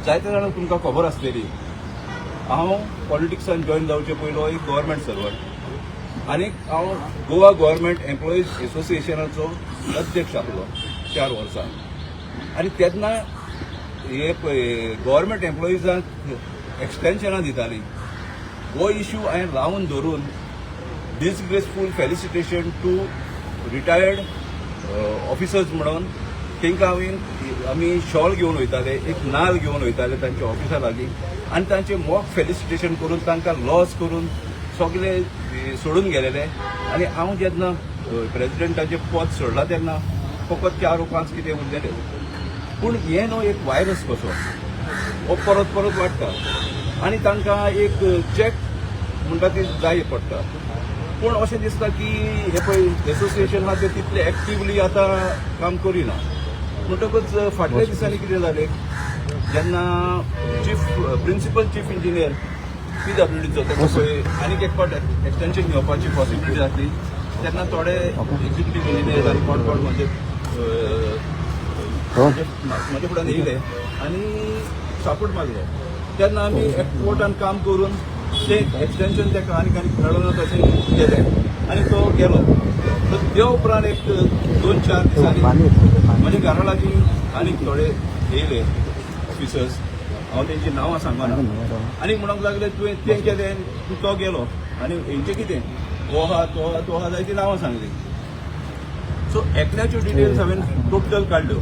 जायते जाणां तुमकां खबर आसतली, हांव पॉलिटिक्सान जॉयन जावचे पयलो एक गव्हर्मेंट सर्वंट आनी हांव गोवा गव्हर्मेंट एम्प्लॉईज एसोसिएशनाचो अध्यक्ष आसलो 4 वर्सां. आनी तेन्ना हे पळय गव्हर्मेंट एम्प्लॉईजांक एक्सटेन्शनां दिताली. हो इश्यू हांवें लावन धरून disgraceful felicitation to retired officers म्हणून तांकां हांवें, आमी शॉल घेवन वयताले, एक नाल घेवन वयताले तांच्या ऑफिसा लागीं आनी तांचे मॉक फेलिसिटेशन करून तांकां लॉस करून सगळे सोडून गेलेले. आनी हांव जेन्ना प्रेजिडेंटाचें पद सोडलां तेन्ना फकत चार पांच कितें उरलेले. पूण हें न्हू एक व्हायरस कसो हो परत परत वाडटा आनी तांकां एक चॅक म्हणटा ती जाय पडटा. पूण अशें दिसता की हे पळय एसोसिएशन आहा ते तितले एक्टिवली आतां काम करिना. म्हणटकच फाटल्या दिसांनी कितें जालें, जेन्ना chief principal chief engineer पीडब्ल्यूडीचो ताका पळय आनीक एक फावट एक्सटेन्शन घेवपाची पॉसिबिलिटी आसली, तेन्ना थोडे एक्झिक्युटीव इंजिनियर आनी कोण कोण म्हणजे म्हजे फुड्यान येयले आनी सपोर्ट मागलो. तेन्ना आमी एकवटान काम करून ते एक्सटेन्शन ताका आनीक आनीक मेळना तशें केलें आनी तो गेलो. तर त्या उपरांत एक दोन चार दिसांनी म्हज्या घरा लागीं आनीक थोडे येयले ऑफिसर्स, हांव तेंची नांवां सांगना, आनी म्हणूंक लागले, तुवें तें केलें, तूं तो गेलो आनी हेंचें कितें? हो आहा, तो आहा, तो आहा, जायती नांवां सांगली. सो एकल्याच्यो डिटेल्स हांवें टोटल काडल्यो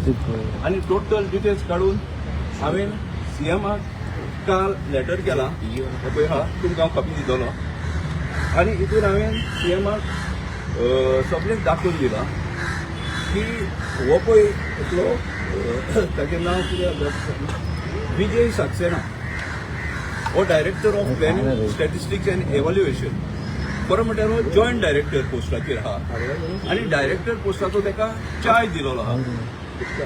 आनी टोटल डिटेल्स काडून हांवें सीएमाक काल लेटर केला. हें पळय आहा, तुमकां हांव कॉपी दितलो. आनी हितून हांवें सीएमाक सगळें दाखोवन दिलां की हो पळय एकलो, ताचें नांव कितें, विजय सक्सेना, हो Director of Planning, Statistics and Evaluation. खरो म्हणल्यार हो जॉयंट डायरेक्टर पोस्टाचेर आहा आनी डायरेक्टर पोस्टाचो ताका चार्ज दिलेलो आहा.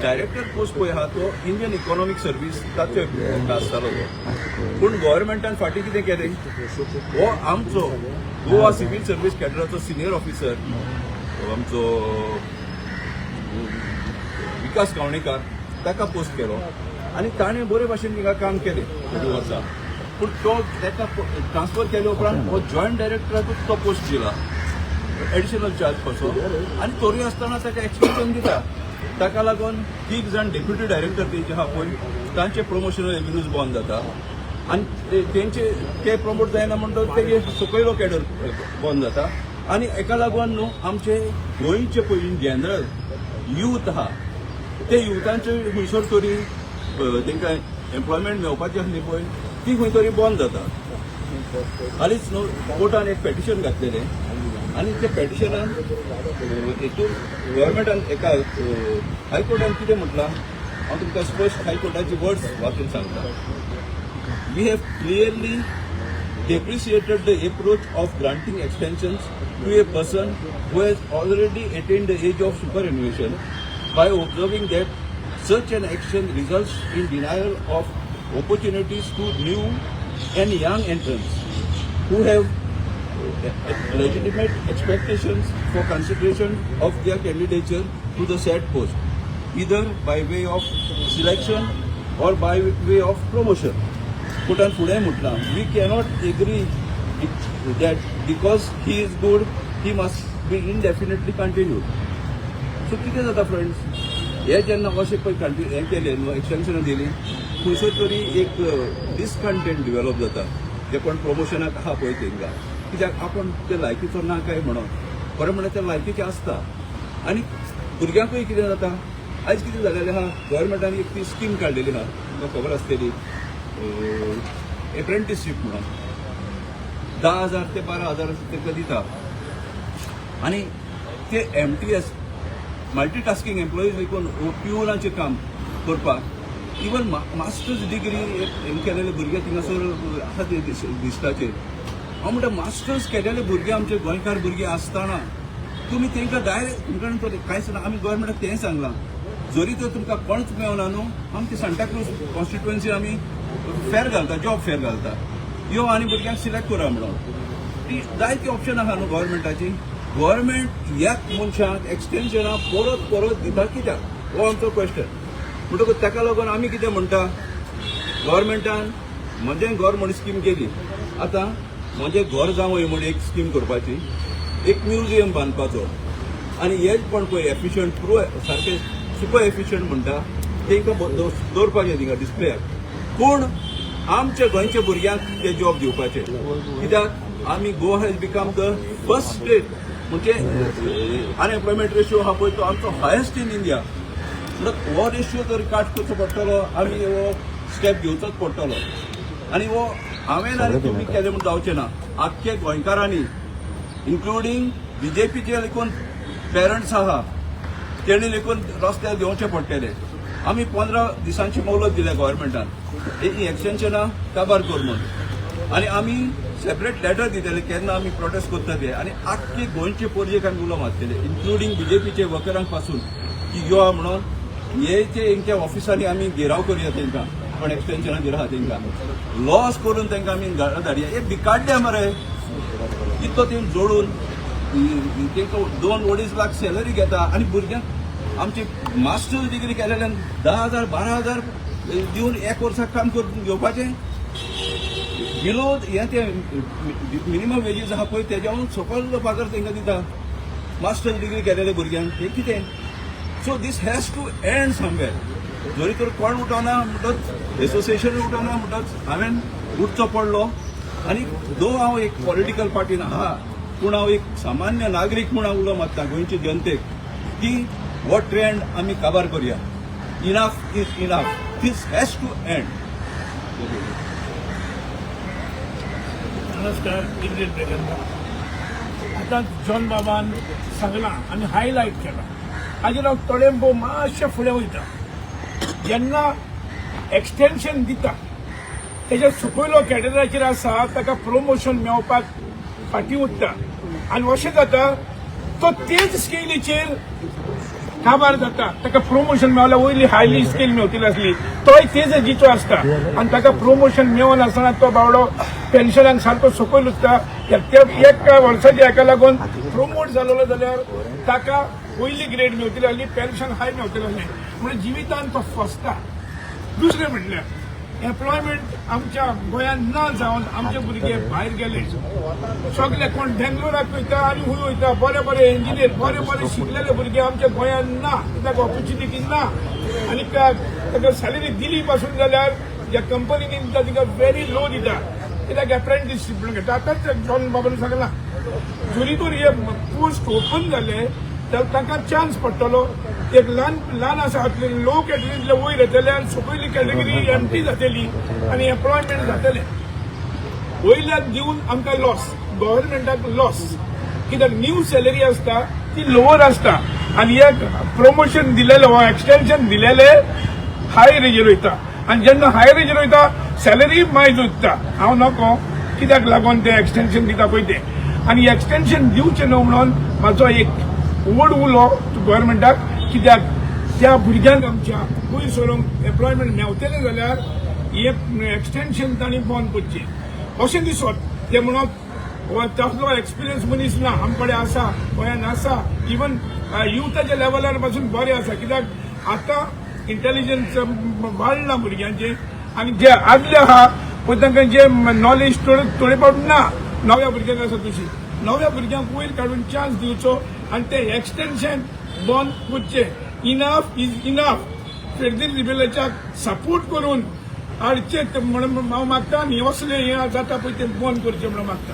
डायरेक्टर पोस्ट पळय आहा तो इंडियन इकॉनॉमीक सर्वीस ताचो आसतालो तो. पूण गव्हर्मेंटान फाटीं कितें केलें, हो आमचो गोवा सिव्हील सर्वीस कॅडराचो सिनियर ऑफिसर आमचो विकास गावणेकार, ताका पोस्ट केलो आनी ताणें बरे भाशेन थिंगा काम केलें थोडीं वर्सां. पूण तो ताका ट्रान्सफर केले उपरांत हो जॉयंट डायरेक्टराकूच तो पोस्ट दिला, एडिशनल चार्ज कसो. आनी तरूय आसतना ताका एक्सटेन्शन दिता. ताका लागून तीग जाण डेप्युटी डायरेक्टर तेंचे आहा पळय, तांचे प्रमोशनल एव्हेन्यूज बंद जाता आनी तेंचे ते प्रमोट जायना म्हणटकच तेजे सकयलो कॅडर बंद जाता. आनी हेका लागून न्हू आमचे गोंयचे पळय इन जनरल यूथ आहा, ते युथांचे खंयसर तरी तांकां एम्प्लॉयमेंट मेळपाची आसली पळय, ती खंय तरी बंद जाता. हालींच न्हू कोर्टान एक पेटिशन घातलेलें आनी त्या पेटिशनान हितून गव्हर्मेंटान एका हायकोर्टान कितें म्हटलां, हांव तुमकां स्पश्ट हायकोर्टाची वर्ड्स वाचून सांगता. "We have clearly depreciated the approach of granting extensions to a person who has already attained the age of superannuation by observing that such an action results in denial of opportunities to new and young entrants who have legitimate expectations for consideration of their candidature to the said post, either by way of selection or by way of promotion." कोर्टान फुडें म्हटलां, "we cannot agree that because he is good, he must be indefinitely continue." So कितें जाता friends, हे जेन्ना अशें पळय continue हें केलें न्हू, एक्सटेन्शनां दिली, खंयसर तरी एक डिसकंटेंट डिवेलॉप जाता. जे कोण प्रमोशनाक आहा पळय तेंकां, कित्याक आपूण ते लायकीचो ना काय म्हणून. खरें म्हणल्यार ते लायकीचे आसता. आनी भुरग्यांकूय कितें जाता, आयज कितें जालेलें आहा, गव्हर्मेंटान एक ती स्कीम काडलेली आहा, तुमकां खबर आसतली, एप्रेंटिसशीप म्हणून. 10,000 ते 12,000 तांकां दिता आनी ते एमटीएस मल्टीटास्किंग एम्प्लॉईज विकून पिवनाचें काम करपाक इवन मास्टर्स डिग्री हें केलेले भुरगे थिंगासर आसा ते लिस्टाचेर. हांव म्हणटा, मास्टर्स केलेले भुरगे आमचे गोंयकार भुरगे आसतना तुमी तांकां डायरेक्ट तुमकां तर कांयच ना. आमी गव्हर्मेंटाक तेंय सांगलां, जरी तर तुमकां कोणच मेळना न्हू, आमची सांताक्रूज कॉन्स्टिट्युएन्सी आमी फेर घालता, जॉब फेर घालता, यो आनी भुरग्यांक सिलेक्ट करा म्हणून. ती जायती ऑप्शन आहा न्हू गव्हर्मेंटाची. गव्हर्मेंट ह्याच मनशाक एक्सटेन्शनां परत परत दिता कित्याक, हो आमचो क्वेश्चन. म्हणटकूच ताका लागून आमी कितें म्हणटा, गव्हर्मेंटान म्हजें घर म्हूण स्कीम केली. आतां म्हजें घर जावं म्हूण एक स्कीम करपाची, एक म्युझियम बांदपाचो आनी हे पण पळय एफिशियंट प्रो सारके सुपर एफिशियंट म्हणटा तेंकां दवरपाचें थिंगा डिस्प्लेयाक. पूण आमच्या गोंयच्या भुरग्यांक ते जॉब दिवपाचे कित्याक आमी Goa has become the first state, म्हणजे अनएम्प्लॉयमेंट रेशियो आहा पळय तो आमचो हायेस्ट इन इंडिया. म्हणट हो रेशियो तर काट करचो पडटलो, आमी हो स्टेप घेवचोच पडटलो. आनी हो हांवें आनी तुमी केलें म्हूण जावचें ना. आख्खे गोंयकारांनी, इन्क्लुडींग बीजेपीचे लेगून पेरंट्स आहा, तेणी लेगून रस्त्यार देंवचे पडटले. आमी 15 दिसांची मोहलत दिल्या गव्हर्मेंटान, ही एक्सटेन्शनां काबार कर म्हूण. आनी आमी सेपरेट लेटर दितले केन्ना आमी प्रोटेस्ट करता ते. आनी आख्खे गोंयचे पोरजेक आमी उलो मारतले, इन्क्लुडींग बीजेपीचे वर्करांक पासून, की यो म्हणून हे ते तेंच्या ऑफिसांनी आमी घेराव करुया तेंकां. पण एक्सटेन्शनां दिला आहा तेंकां लॉस करून तेंकां आमी घरा धाडया. हे भिकाड्डे मरे, इतलो तें जोडून तेंकां 2-2.5 लाख सॅलरी घेता आनी भुरग्यांक आमची मास्टर्स डिग्री केलेल्यान 10,000 12,000 दिवन एक वर्साक काम करून घेवपाचें. बिलो हें तें मिनिमम वेजीस आहा पळय तेज्याहून सकयल पगार तेंकां दिता मास्टर्स डिग्री केलेले भुरग्यांक. हें कितें? So this has to end somewhere. जरी तर कोण उठना म्हणटच, एसोसिएशन उठना म्हणटच हांवें उठचो पडलो. आनी दो हांव एक पॉलिटिकल पार्टीन आहा, पूण हांव एक सामान्य नागरीक म्हूण हांव उलो मारता गोंयचे जनतेक की हो ट्रेंड आमी काबार करुया. Enough is enough. This has to end. नमस्कार, इंग्लीश ब्रेगन. आतां जॉन बाबान सांगलां आनी हायलायट केलां. हाजेर हांव थोडें भोव मातशें फुडें वयता. जेन्ना एक्सटेन्शन दिता, तेज्या सकयलो कॅडराचेर आसा ताका प्रोमोशन मेळपाक फाटीं उरता आनी अशें जाता, तो तेच स्केलीचेर काबार जाता. ताका प्रोमोशन मेळ्ळ्यार वयली हायली स्केल मेवतली आसली, तोय तेच एजीचो आसता आनी ताका प्रोमोशन मेळनासतना तो बावडो पेन्शनाक सारको सकयल उरता. एका वर्साच्या हेका लागून प्रोमोट जालेलो जाल्यार ताका वयली ग्रेड मेवतली आसली, पेन्शन हाय मेवतलें आसलें, म्हणून जिवितान तो फसता. दुसरें म्हटल्यार एम्प्लॉयमेंट आमच्या गोंयांत ना जावन आमचे भुरगे भायर गेले सगळे. कोण बेंगलोराक वयता आनी खंय वयता. बरे बरे इंजिनियर, बरे बरे शिकलेले भुरगे आमच्या गोंयांत ना, कित्याक ऑपॉर्च्युनिटी ना. आनी ताका सॅलरी दिली पासून जाल्यार ज्या कंपनीनी दिता तिका व्हेरी लो दिता, कित्याक अप्रेंटिसशीप म्हणून घेता. आतांच जॉन बाबान सांगलां, जरी तर हे पोस्ट ओपन जाले जाल्यार तांकां चान्स पडटलो. एक ल्हान ल्हान आसा, लो कॅटेगरींतले वयर येतले आनी सकयली कॅटेगरी एमटी जातली आनी एम्प्लॉयमेंट जातलें. वयल्यान दिवन आमकां लॉस, गव्हर्मेंटाक लॉस, कित्याक न्यू सॅलरी आसता ती लोवर आसता आनी एक प्रमोशन दिलेलें वा एक्सटेन्शन दिलेले हाय रेजीर वयता. आनी जेन्ना हाय रेजीर वयता, सॅलरी मायज उरता. हांव नको कित्याक लागून ते एक्सटेन्शन दिता पळय ते. आनी एक्सटेन्शन दिवचें न्हू म्हणून म्हाजो एक व्हड उलो गव्हर्मेंटाक, कित्याक त्या भुरग्यांक आमच्या पयस सरून एम्प्लॉयमेंट मेवतलें जाल्यार हे एक्सटेन्शन तांणी बंद करचें अशें दिसत. ते म्हणत हो तसलो एक्सपिरियन्स मनीस ना. आमचे कडेन आसा, गोंयांत आसा, इवन युथाच्या लेवलार पासून बरें आसा, कित्याक आतां इंटेलिजन्स वाडलां भुरग्यांचें आनी जे आदले आहा पळय तांकां जे नॉलेज थोडे थोडे फावट ना, नव्या भुरग्यांक आसा तशी. नव्या भुरग्यांक वयर काडून चान्स दिवचो आनी ते एक्सटेन्शन बंद करचें. Enough is enough. फेर्दीन रिबेलाच्याक सपोर्ट करून हाडचे म्हणून हांव मागता आनी असलें हें जाता पळय तें बंद करचें म्हणून मागता.